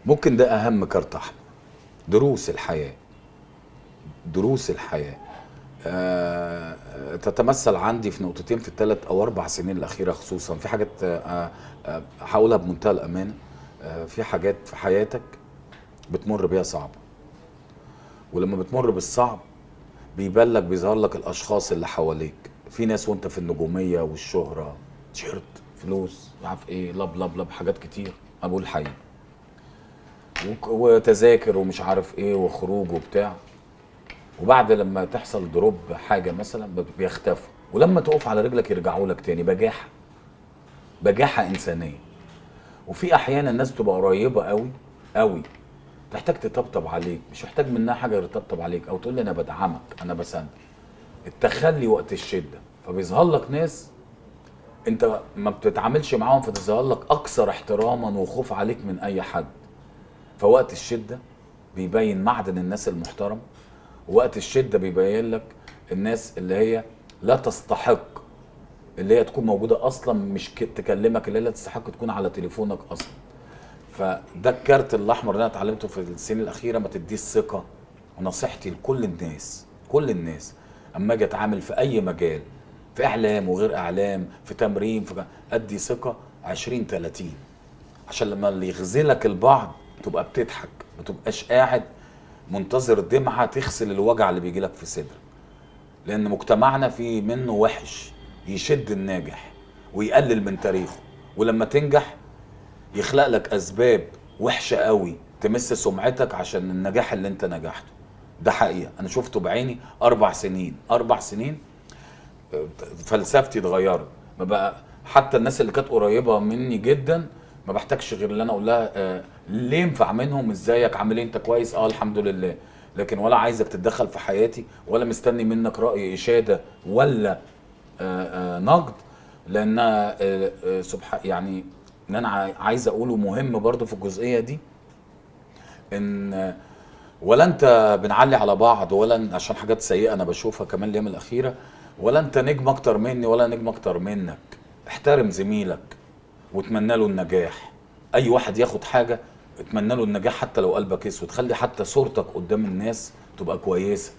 ممكن ده اهم كارت احمر. دروس الحياة، دروس الحياة تتمثل عندي في نقطتين في الثلاث او اربع سنين الاخيرة خصوصا. في حاجات هقولها بمنتهى الامانة، في حاجات في حياتك بتمر بيها صعبة، ولما بتمر بالصعب بيبان لك، بيظهر لك الاشخاص اللي حواليك. في ناس وانت في النجومية والشهرة، تيشيرت، فلوس، مش عارف ايه، لب لب لب، حاجات كتير، انا بقول الحقيقة، وتذاكر ومش عارف ايه وخروج وبتاع، وبعد لما تحصل دروب حاجة مثلا بيختفوا، ولما تقف على رجلك يرجعوا لك تاني. بجاحه، بجاحه انسانيه. وفي احيانا الناس بتبقى قريبه قوي قوي، تحتاج تطبطب عليك، مش محتاج منها حاجة غير تطبطب عليك او تقول لي انا بدعمك، انا بساندك. التخلي وقت الشدة، فبيظهر لك ناس انت ما بتتعاملش معاهم، فتظهر لك اكثر احتراما وخوف عليك من اي حد. فوقت الشدة بيبين معدن الناس المحترم، ووقت الشدة بيبين لك الناس اللي هي لا تستحق اللي هي تكون موجودة اصلا، مش تكلمك، اللي هي لا تستحق تكون على تليفونك اصلا. فده الكارت الاحمر اللي انا اتعلمته في السنين الاخيرة، ما تديش ثقة. ونصيحتي لكل الناس، كل الناس، اما اجي اتعامل في اي مجال، في اعلام وغير اعلام، في تمرين، في ادي ثقة 20 30، عشان لما اللي يغزلك البعض تبقى بتضحك، ما تبقاش قاعد منتظر دمعه تغسل الوجع اللي بيجي لك في صدرك. لان مجتمعنا فيه منه وحش، يشد الناجح ويقلل من تاريخه، ولما تنجح يخلق لك اسباب وحشة قوي تمس سمعتك عشان النجاح اللي انت نجحته. ده حقيقة انا شفته بعيني. 4 سنين، 4 سنين فلسفتي اتغيرت. ما بقى حتى الناس اللي كانت قريبه مني جدا ما بحتاجش غير اللي انا اقول لها اللي ينفع منهم، ازيك، عامل ايه، انت كويس، الحمد لله. لكن ولا عايزك تتدخل في حياتي، ولا مستني منك راي اشاده ولا نقد، لان سبحان، يعني ان انا عايز اقوله مهم برضو في الجزئية دي، ان ولا انت بنعلي على بعض، ولا عشان حاجات سيئه انا بشوفها كمان الايام الاخيرة، ولا انت نجم اكتر مني ولا نجم اكتر منك. احترم زميلك واتمنى له النجاح. اي واحد ياخد حاجة اتمنى له النجاح حتى لو قلبك اسود، خلي حتى صورتك قدام الناس تبقى كويسة.